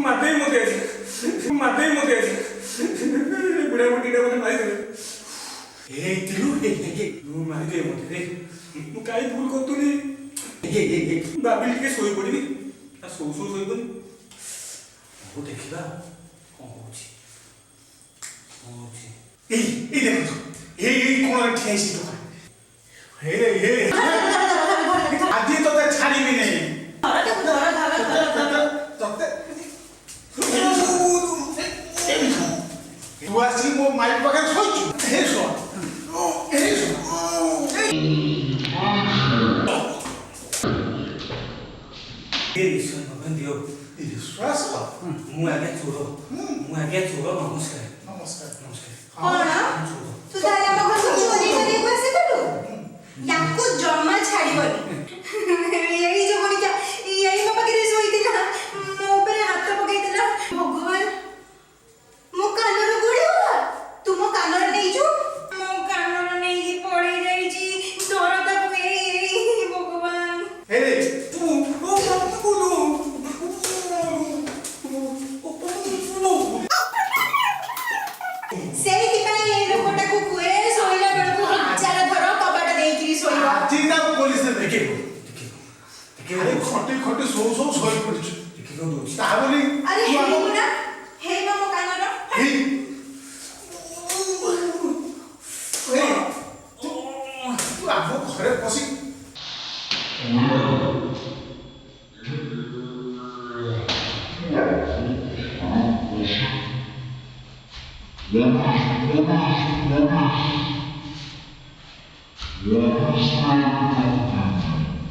ମାରିଦେବି ମୋତେ ଆଜି, ମାରିଦେବି ମୋତେ ଆଜି। ବୁଢ଼ା ବୁଢ଼ୀଟା ମୋତେ ମାରିଦେବେ। ହେଇଥିଲୁ, ମାରିଦେବେ ମୋତେ ରେ। ମୁଁ କାହିଁ ଭୁଲ କରୁଥିଲି? ଭାବିଲି ଟିକେ ଶୋଇପଡ଼ିବି, ଆଉ ଶୋଉ ଶୋଉ ଶୋଇପଡ଼ିବି। ହଉ, ଦେଖିବା କଣ ହଉଛି, କଣ ହଉଛି। ଏଇ ଏଇ ଦେଖନ୍ତୁ, ଏଇ ଏଇ କୋଣରେ ଠିଆ ହେଇଛି ଟୋକା। ହେ ହେ, ଆଜି ତତେ ଛାଡ଼ିବି ନାହିଁ। ତତେ, ତୁ ଆସିକି ମୋ ମାଇକ ପାଖରେ ଶୋଇଛୁ? ହେ ଶୁଣ, ହେ ଶୁଣ। ଏ ବିଶ୍ୱାସ ଭଗବାନ ଦିଅ। ବିଶ୍ୱାସ। ମୁଁ ଆଜ୍ଞା ଚୋର, ମୁଁ ଆଜ୍ଞା ଚୋର। ନମସ୍କାର। ନମସ୍କାର। ନମସ୍କାର। କଣ? ମୁଁ ଚୋର। ତୁ ତାହେଲେ ଆମ ଘରକୁ ଚୋରି କରିବାକୁ ଆସିଥିଲୁ? ୟାକୁ ଜମା ଛାଡ଼ିବନି। ଏଇ ଯୋଉ ବଣିକା, ଏଇ ମୋ ପାଖରେ ଶୋଇଥିଲା, ମୋ ଉପରେ ହାତ ପକେଇଥିଲା। ଭଗବାନ, ମୋ କାନର କୋଉଠି ଗଲା? ତୁ ମୋ କାନର ନେଇଛୁ? ମୋ କାନର ନେଇକି ପଳେଇ ଯାଇଛି। ଧର ତାକୁ। ଏଇ ଏଇ, ଭଗବାନ। ହେ। ସେଇଥିପାଇଁ ଏଇ ଲୋକଟାକୁ କୁହେ, ଶୋଇଲା ବେଳକୁ ହଜାର ଥର କବାଟ ଦେଇକିରି ଶୋଇବ। ଆଜି ତାକୁ ପୋଲିସରେ ଟିକେ ଦେଖିବୁ। ଟିକେ। ଆରେ, ଖଟି ଖଟି ଶୋଉ ଶୋଉ ଶୋଇ ପଡ଼ିଛୁ। ଟିକେ କଣ ଦଉଛି? ତା ବୋଲି ଆରେ, ତୁ ଆମ ହେଇ ନା, ହେଇ ମୋ କାନର। ହେଇ ହେଇ, ତୁ ତୁ ଆମ ଘରେ ପଶି Woman, woman, woman.